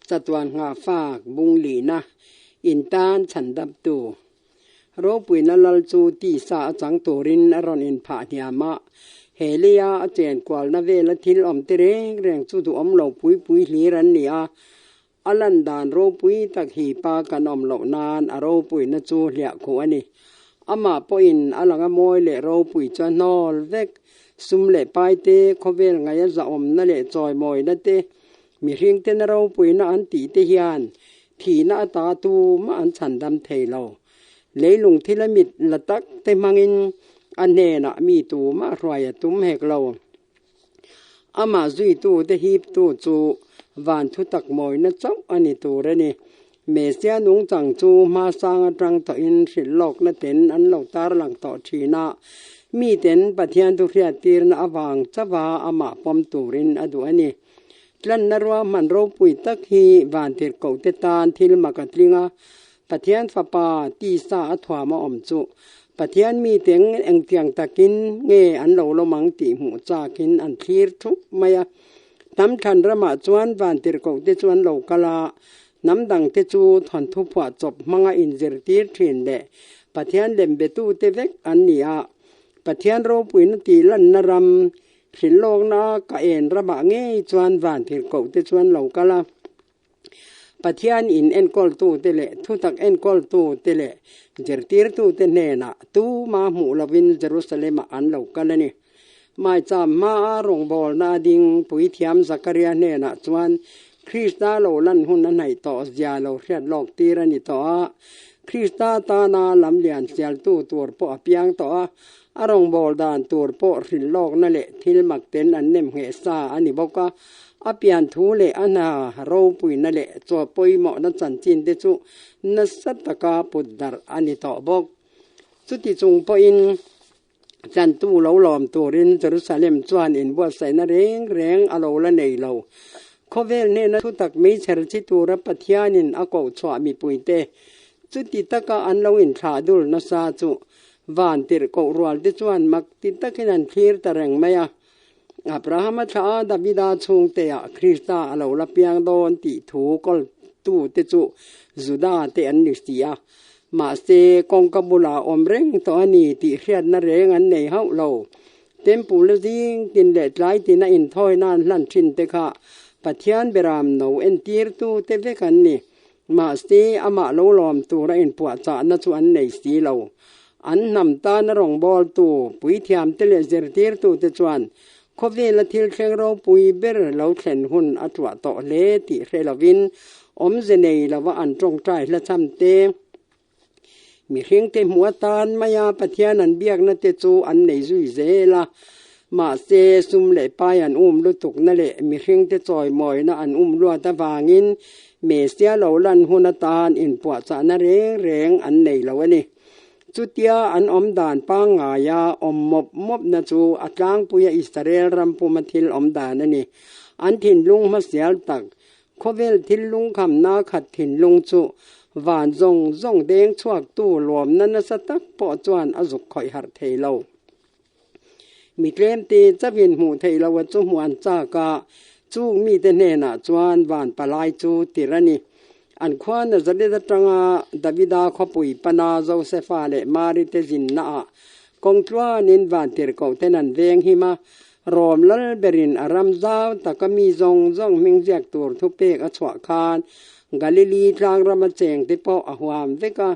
Chatuan nghahfak bung lihna in tan chhandamtu Ropuina lal chu tisa a chang turin a rawn inphah hniam a, he leia a chen kualna vela thil awm te reng reng chu duhawm lo pui pui hlir an ni a, a lan dan ropui tak hi pa kan awm loh nan a ropuina chu hliah khuh a ni. Amah pawhin a langa mawi leh ropui chu a hnawl vek. Sum leh pai te, khawvel ngaia zahawmna leh chawimawina te, Mihring tena ropuina an tih te hian thihna ata tumah an chhandam thei lo. Leilung thil a mit la tak te hmangin a hnenah mi tumah hruai a tum hek lo. Amah zuitu te hiptu chu van thutak mawina chauh a ni tur a ni. Mesia nungchang chu hmasang atang tawhin hrilh lawkna ten an lo tarlang tawh thin a, miten Pathian thu hriattirna avang chauha amah pawm turin a duh a ni. Tlanna ruahman ropui tak hi vantirhkohte tan thil mak a tling a, Pathian Fapa tisa a thuam a awm chu Pathian mite engtiang takin nge an lo lawm ang tih hmuh chakin an thlir thup mai a. Hnam thlan ramah chuan vantirhkohte chu an lo kal a, hnam dangte chu thawnthu phuah chawp hmanga inzirtir thin leh Pathian lembetute vek an ni a. Pathian ropuina tih lanna ram Hrilhlawkna ka en ramah ngei chuan van thirkoh te chuan lo kal a, Pathian in enkawltute leh thutak enkawltute leh zirtirtute hnenah tuma hmuh lovin Jerusalem-ah an lo kal a ni. Maicham hmaa rawngbawlna a ding Puithiam Zakaria hnenah chuan Krista lo lan hun a hnaih tawh zia lo hriat lawk tir a ni tawh a, Krista tana lamlian sialtu tur pawh a piang tawh a, A rawngbâwl dan tur pawh hrilh lâwkna leh thil mak ten an nem ngheh sa a ni bawk a, a pian thu leh a hna ropuina leh chaw pawimawhna chanchin te chu nasa taka put darh a ni tawh bawk. Chuti chung pawhin tlantu lo lâwm turin Jerusalem chuan inbuatsaihna reng reng a lo la nei lo. Khawvel hnena thutak meichher chi tura Pathianin a koh chhuah mipuite chuti taka an lo inthlah dul nasa chu Van tirh koh rual te chuan mak ti takin an thlir ta reng mai a. Abrahama thla a Davida chhungte ah Krista a lo la piang dawn tih thu kawltu te chu Juda te an ni si a. Mahse, kawngka bulah awm reng tawh a ni tih hriatna reng an nei hauh lo. Temple zing tin leh tlai tina inthawina an hlan thin te kha Pathian beram no entirtu te vek an ni. Mahse, amah lo lawm tura inpuahchahna chu an nei si lo. An hnam tana rawngbawltu, puithiamte leh zirtirtute chuan khawvela thil thleng ropui ber lo thlen hun a tuah tawh hle tih hre lovin awmze nei lova an tawngtai hlachham te, mihringte hmuh atan maia Pathian an biakna te chu an nei zui zel a. Mahse, sum leh pai an um lutukna leh mihringte chawimawina an um luat avangin Mesia lo lan hun atan inpuahchahna reng reng an nei lo a ni. Chutia an awm dan pangngaia awm mawp mawpna chu a tlangpuia Israel ram puma thil awm dan a ni. An thinlung hmasial tak, Khawvel thil lungkhamna khat thinlung chu van zawng zawng deng chhuaktu lawmna nasa tak pawh chuan a zuk khawih harh thei lo. Mi tlemte chauhin hmuh theih loh a chu hmuh an chak a, chung mite hnenah chuan van palai chu tir a ni. An khua Nazareth atanga Davida khawpui pana Josefa leh Mari te zinnaah kawng tluanin van tirhkohten an veng him a, Rom lal berin a ram zau taka mi zawng zawng hming ziak tur thupek a chhuah khan Galili tlangrama chengte pawh a huam vek a.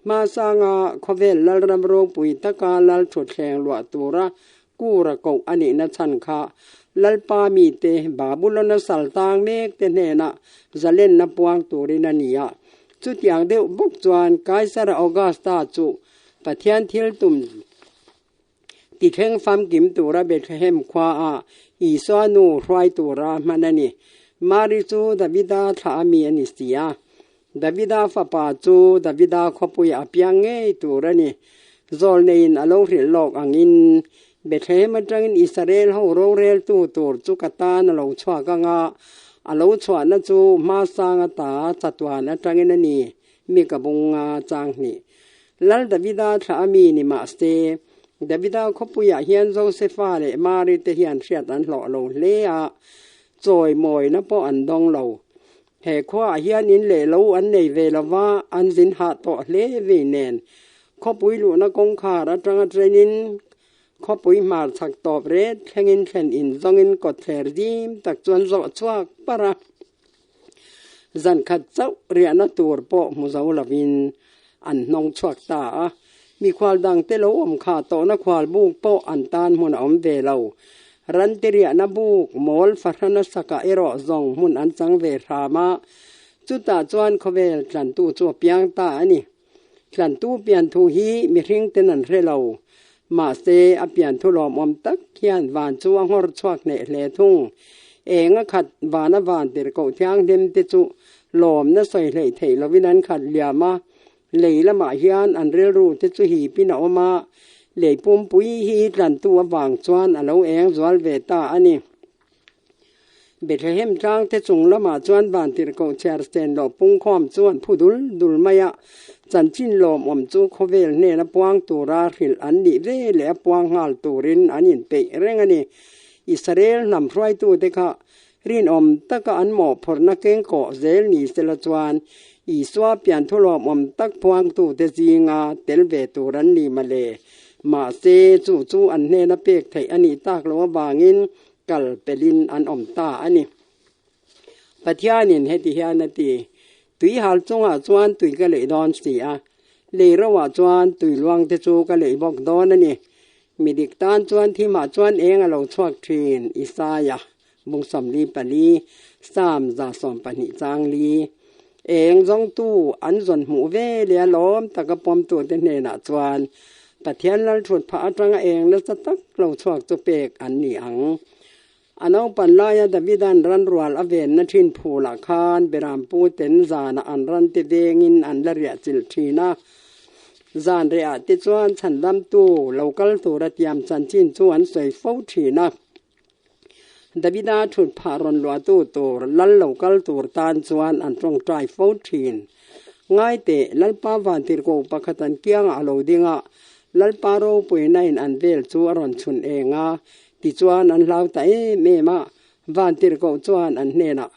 Hmasanga khawvel lalram ropui taka lal thutthleng luah tura kura koh a nihna chhan kha Lalpa mite Babulona sal tang mek te hnenah zalenna puang turin a ni a. Chutiang deuh bawk chuan Kaisara Augusta chu Pathian thil tum tithleng famkim tura Bethlehem khuaah Isua nu hruai tura hman a ni. Mari chu Davida thlah ami a ni si a. Davida fapa chu Davida khawpui a piang ngei tur a ni. Zawlneiin a lo hrilh lawk angin Bethlehem atangin Israel ho roreltu tur chu ka tan a lo chhuak ang a, a lo chhuahna chu hmasang ata chatuan atangin a ni, mi ka bunga chang hnih. Lal Davida thlah a mi ni mah se, Davida khawpuiah hian Josefa leh Mari te hian hriat an hlawh lo hle a, chawimawina pawh an dawng lo. He khuaah hian in leh lo an nei ve lo va, an zin hah tawh hle vei nen. Khawpui luhna kawngkhar atanga trenin khawpui hmar chhak tawp ret thlengin thlen in zawngin kawtthler zim tak chuan zawh chhuak par a. Zan khat chauh riahna tur pawh hmu zo lovin an hnawng chhuak ta a. Mikhual dangte lo awm kha tawhna khual buk pawh an tan hmun a awm ve lo. Rante riahna buk mawl fahrana sakah erawh zawng hmun an chang ve hram a, chutah chuan khawvel tlantu chu a piang ta a ni. Tlantu pianthu hi mihring ten an hre lo. Mahse, a pianthu lawmawm tak hian van chu a nghawr chhuak hneh hle thung. Eng a khat vana van tirhkoh thianghlim te chu lawmna sawi hleih theih lovin an khat liam a, lei lamah hian an rilru te chu hipin a awm a, lei pumpui hi tlantu avang chuan a lo eng zual ve ta a ni. Bethlehem tlangte chung lamah chuan vantirhkoh chhiar chen loh pungkhawm chuan phu dul dul mai a, chanchin lawmawm chu khawvel hnena puang tura hrilh an nih ve leh a puang nghal turin an inpeih reng a ni. Israel hnam hruaitute kha rinawm taka an mawhphurhna kengkawh zel ni sela chuan Isua pianthu lawmawm tak puangtute zinga tel ve tur an ni mawle. Mahse, chu chu an hnena pek theih a nih tak loh avangin kal pelin an awm ta a ni. Pathianin heti hian a ti, Tui hal chungah chuan tui ka leih dawn si a, lei roah chuan tui luangte chu ka leih bawk dawn a ni. Mi dik tan chuan thimah chuan eng a lo chhuak thin, Isaia, bung 44, Psalm 120 chang li. Eng zawngtu an zawn hmuh ve leh a lawm taka pawmtute hnenah chuan Pathian lalthut phah atanga eng nasa tak lo chhuak chu pek an ni ang. A naupan laia Davida'n ran rual a venna thin phulah khan Berampu ten zanah an ran te vengin an la riah chilh thin a. Zan rehah te chuan chhandamtu lo kal tura tiam chanchin chu an sawi fo thin a. Davida thut phah rawn luahtu tur lal lo kal tur tan chuan an tawngtai fo thin. Ngai teh, Lalpa vantirhkoh pakhat an kiangah a lo ding a, Lalpa ropuina in an vel chu a rawn chhun eng a, tichuan an hlau ta em em a, vantirhkoh chuan an hnenah,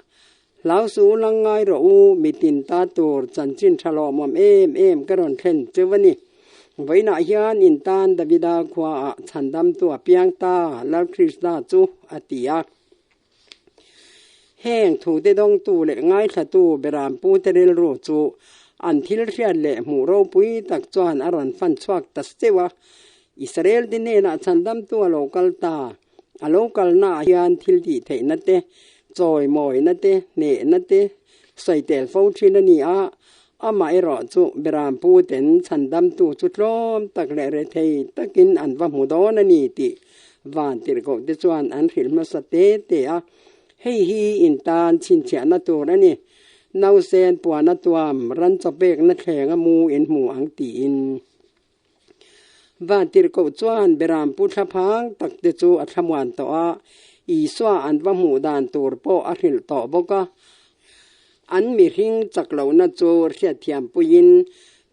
Hlau su u lang ngai rawh u, mitin ta tur chanchin tha lawmawm em em ka rawn thlen cheu a ni. Vawiinah hian in tan Davida khuaah chhandamtu a piang ta, Lal Krista chu, a ti a. Heng thute dawngtu leh ngaithlatu Berampute rilru chu an thil hriat leh hmuh ropui tak chuan a rawn fan chhuak ta seuh a. Israel te hnenah chhandamtu a lo kal ta. A lo kalnaah hian thil tih theihna te, chawimawina te, hnehna te sawi tel fo thin a ni a. Amaherawh chu Berampu ten chhandamtu chu tlawm tak leh rethei takin an va hmu dawn a ni tih Vantirhkoh te chuan an hrilh hmasa te te a. Hei hi in tan chhinchhiahna tur a ni. Nausen puana tuam ran chawpekna thleng a mu in hmu ang tiin. Vantirhkoh chuan Berampu thlaphang tak te chu a thlamuan tawh a, Isua an va hmuh dan tur pawh a hrilh tawh bawk a. An mihring chak lohna chu hriatthiam puiin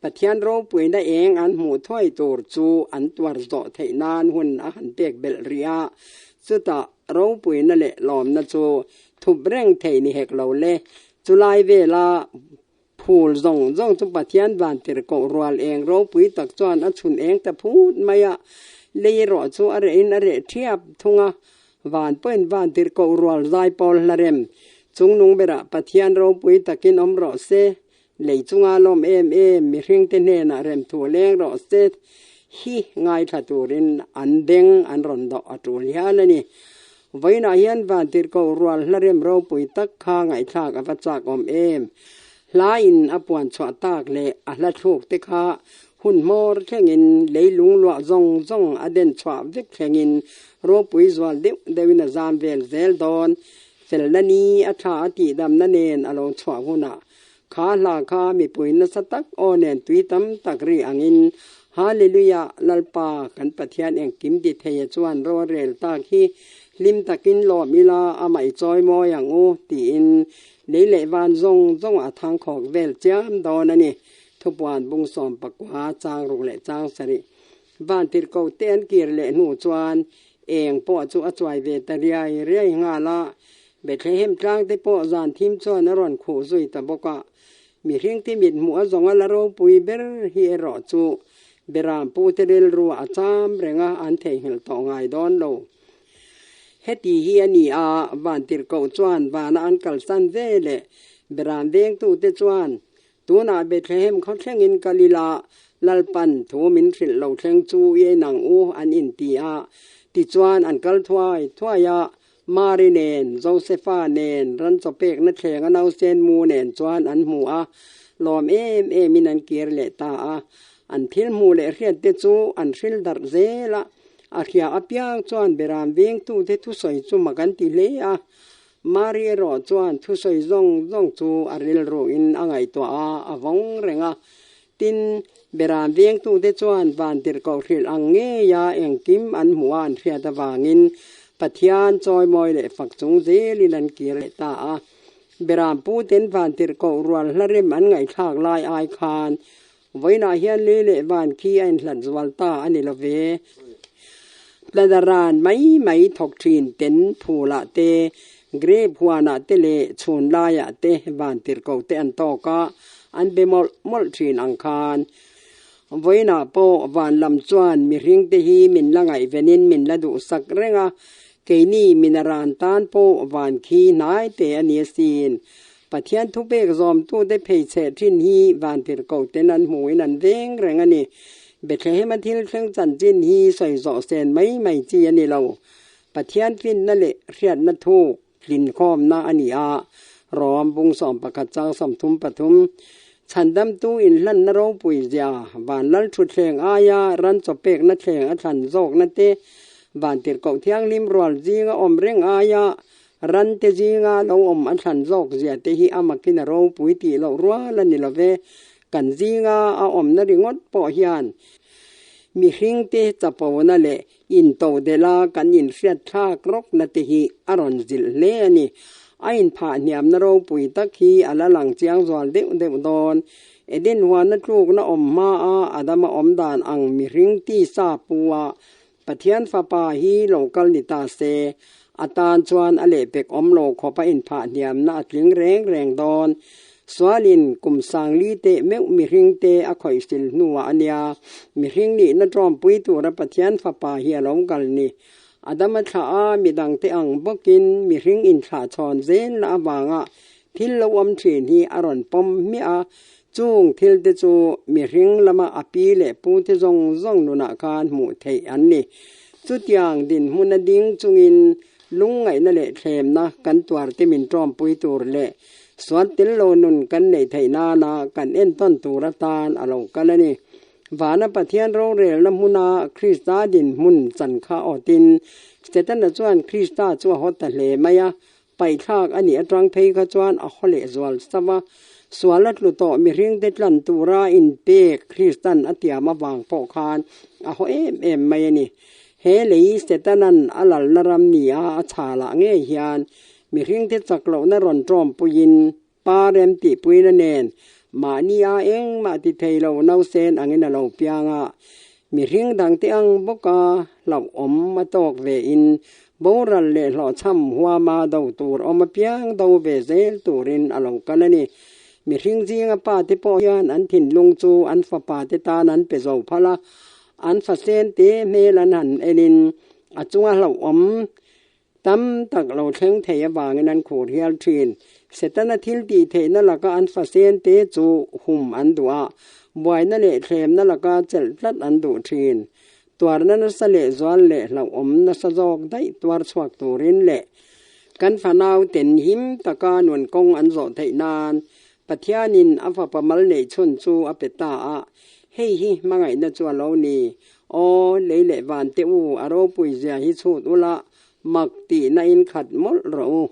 Pathian ropuina eng an hmuh thuai tur chu an tuar zawh theih nan hun a han pek belh rih a, chutah ropuina leh lawmna chu thup reng thei ni hek lo le. Chulai vela Phul zawng zawng chu Pathian vantirhkoh rual eng ropui tak chuan a chhun eng ta phut mai a, lei erawh chu a rehin a reh thiap thung a. Van pawhin vantirhkoh rual zai pawl hla rem chungnung berah Pathian ropui takin awm rawh se, lei chunga lawm em em mihringte hnenah rem thu leng rawh se hi ngaithla turin an beng an rawn dawh a tul hial a ni. Vawiinah hian vantirhkoh rual hla rem ropui tak kha ngaihthlak a va chak awm em? Hla in a puan chhuah tak leh a hla thluk te kha hun hmawr thlengin lei lungluah zawng zawng a den chhuah vek thlengin ropui zual deuh deuhin a zam vel zel dawn. Felna ni a tha a tihdamna nen a lo chhuah hunah Kha hla kha mipui nasa tak aw nen tui tam tak ri angin, Hallelujah, Lalpa, kan Pathian engkim ti theia chuan ro a rel tak hi hlim takin lawm ila amah i chawi mawi ang u, tiin lei leh van zawng zawng a thangkhawk vel chiam dawn a ni. Thupuan bung 14 chang ruk leh chang sarih. Vantirhkoh te an kir leh hnu chuan eng pawh chu a chuai ve ta riai riai nghal a. Bethlehem tlang te pawh zan thim chuan a rawn khuh zui ta bawk a. Mihringte mit hmuh a zawnga la ropui ber hi erawh chu Beram pute rilru a cham reng a, an theihnghilh tawh ngai dawn lo. Heti hi a ni a, Vantirhkoh chuan vana an kalsan ve leh Beram vengtute chuan Tunah Bethlehem khaw thlengin kal ila, Lalpan thu min hrilh lo thleng chu i en ang u an inti a. Tichuan an kal thuai thuai a, Mari nen, Josefa nen, ran chaw pekna thlenga nausen mu nen chuan an hmu a, lawm em emin an kir leh ta a. An thil hmuh leh hriat te chu an hril darh zel a, a hria apiang chuan Beram vengtute thusawi chu mak an ti hle a. Mari erawh chuan thusawi zawng zawng chu a rilruin a ngaihtuah a, a vawng reng a. Tin, Beram vengtute chuan vantirhkoh hrilh ang ngeia engkim an hmuh a an hriat avangin Pathian chawimawi leh fak chung zelin an kir leh ta a. Beram puten vantirhkoh rual hla rem an ngaihthlak lai ai khan Vawiinah hian lei leh van khi a inhlat zual ta a ni lo ve. Tladaran mai mai thawk thin ten phulah te, grape huanah te leh chhun laiah te van tirhkoh te an tawk a, an be mawlh mawlh thin ang khan. Vawiinah pawh van lam chuan mihring te hi min la ngaihvenin min la duhsak reng a, keini minaran tan pawh van khi hnai te a ni asin. Pathian thupek zawmtute pheichheh thin hi vantirhkoh ten an hmuhin an veng reng a ni. Bethlehem-a thil thleng chanchin hi sawi zawh sen mai mai chi a ni lo. Pathian finna leh hriatna thuk tlinkhawmna a ni a, Rom bung 11 chang 33, Chhandamtu inhlanna ropui zia, vanlal thutthleng aia ran chawpekna thleng a thlan zawkna te, vantirhkoh thianghlim rual zinga awm reng aia Rante zinga lo awm a thlan zawk zia te hi a makin a ropui tih loh rual a ni lo ve. Kan zinga a awmna ringawt pawh hian mihringte chapona leh intodelh a kan inhriat thlak rawkna te hi a rawn zilh hle a ni. A inphah hniamna ropui tak hi a la lang chiang zual deuh deuh dawn. Eden huana tlukna awm hmaa Adama awm dan ang mihring tisa pu a Pathian Fapa hi lo kal ni ta se, a tan chuan a lehpek awm lo khawp a inphah hniamna a tling reng reng dawn. Sualin kum sangli teh meuh mihring te a khawihsil hnuah a nia, mihring nihna ṭawmpui tura Pathian Fapa hi a lo kal ni. Adama thlah a midangte ang bawkin mihring inthlah chhawn zel na avanga thil lo awm ṭhin hi a rawn pawm hmiah a, Chung thil te chu mihring lama a pi leh pu te zawng zawng nunah khan hmuh theih an ni. Chutiang dinhmuna ding chungin lungngaihna leh thlemna kan tuar te min ṭawmpui tur leh sual tel lo nun kan neih theih nana kan entawn tur atan a lo kal a ni. Vana Pathian rorelna hmuna Krista dinhmun chan kha awtin Setana chuan Krista chu a haw ta hle mai a, Paihthlak a nih atang phei kha chuan a haw leh zual sauh a, sual a tlu tawh mihringte tlan tura inpek Kristan a tiam avang pawh khan a haw em em mai a ni. He lei Setanan a lalna ram nia a chhalah ngei hian mihringte chak lohna rawn ṭawmpuiin pa rem tihpuina nen mahni a engmah ti thei lo nausen angin a lo piang a, mihring dangte ang bawka hlauhawm a tawk vein boral leh hlawhchham huama do tur awm apiang do ve zel turin a lo kal a ni. Mihring zinga pate pawh hian an thinlung chu an fapate tan an pe zo phal a, an fasente hmel an han enin a chunga hlauhawm Tam tak lo thleng thei avangin an khur hial thin. Setana thil tih theihna laka an fasente chu hum an duh a, buaina leh thlemna laka chelh tlat an duh thin. Tuarna nasa leh zual leh hlauhawm nasa zawk daih tuar chhuak turin leh kan fanau ten him taka nun kawng an zawh theih nan Pathianin a fapa mal neih chhun chu a pe ta a, hei hi hmangaihna chu a lo ni. Aw, lei leh van te u, a ropui zia hi chhut ula, mak tihna in khat mawlh rawh u.